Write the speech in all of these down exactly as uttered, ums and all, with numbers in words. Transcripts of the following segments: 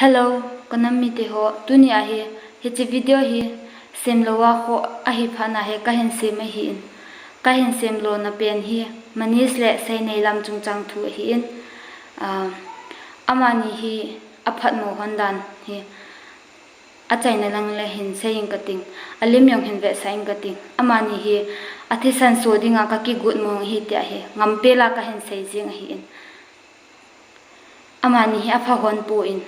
Hello, ka nam mite ho, tuni a hi, hiche video hi, sem lou a kho ahi phat na hi, ka hin sem ahi in. Ka hin sem lona pen hi, Manish le Seineilam chungchang thu ahi in. Ah, amani hi, aphatmo hon dan hi, achaina lang le hin sei ing kating, alim jong hin vetsah ing kating. Amani hi, athisan so dinga ka kigot mong ahi tia hi, ngam pela ka hin sei jing ahi in. Amani hi apha hon poi.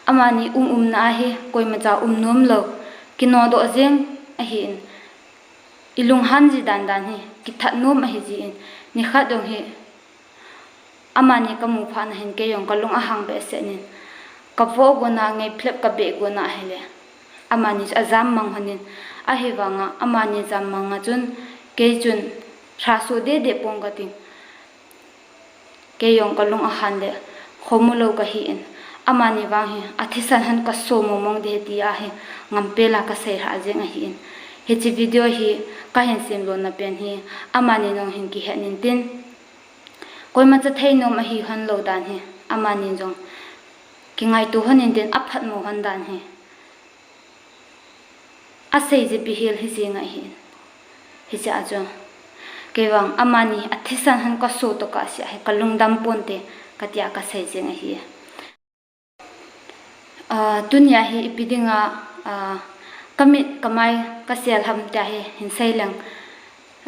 Amani um umna a hi koima cha um nom lou. Kinodoh jeng ahi in. I lunghan ji dan dan hi kithat nom ahi ji in. Nikhat jong hi amani ka mu phat na hin kei jong ka lung ahang behseh in. Ka vo gon a ngei phlep ka beh gon a hile. Amani chu ajam mang hon in. Ahivanga amani jam mang a chun kei chun hraso deh deh pong kating. Kei jong ka lung ahan le, khomu lou kahi in. Amani vang hi, athisan hon ka so mong mong ding ahi tia hi, ngam pela ka sei lha jeng ahi in. Hiche video hi, ka hin sem lona pen hi, amani nong hin kihet in tin. Koima cha thei nom ahi hon lou dan hi, amani jong kingaito hon in tin, aphatmo hon dan hi. Asei ji pi hel hi jeng ahi in. Hiche a chu. Kei vang amani athisan hon ka so to ka sia hi ka lungdam ponte ka tia ka sei jeng ahi. Ah, tuni a hi ipi dinga, ah, ka mit ka mai ka sel ham tia hi hin sei leng.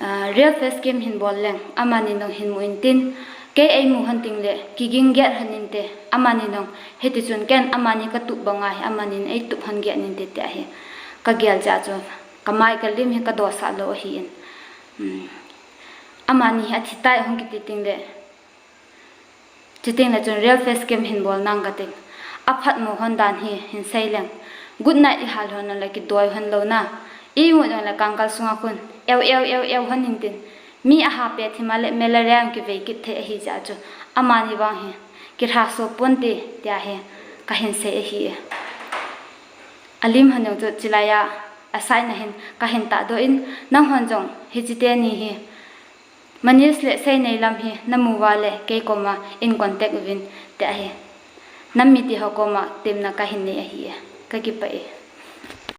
Ah, real face cam hin bol leng, amani nong hin mu in tin, kei ei mu hon ting le, kiging giat hon in te, amani nong, hiti chun ken amani ka tup banga hi, amani in ei tup hon giat in te tia hi, ka gel cha chu, ka mai ka lim hi ka dosah lou ahi in. Hmm. Amani hi athi tai hong kiti ting le, Chuteng le chun real face cam hin bol nang kating. Aphatmo hon dan hi hin sei leng. Good night i hal hon le kidoi hon lou na. I mut jong le kangkal sunga khun. Eu, eu, eu, eu hon in tin. Mi aha pet hima le malaria jong kivei kit thei ahi jeh a chu. Amani vang hi. Kilhaso ponte tia hi. Ka hin sei ahi. Alim hon jong chu chilai a. Asai na hin. Ka hin tahdoh in. Nang hon jong. Hiche teni hi. Manish le Seineilam hi namu uva le kei koma in contact uvin tia hi. Nam mite ho koma temna ka hin nei ahi e. Ka kipah e.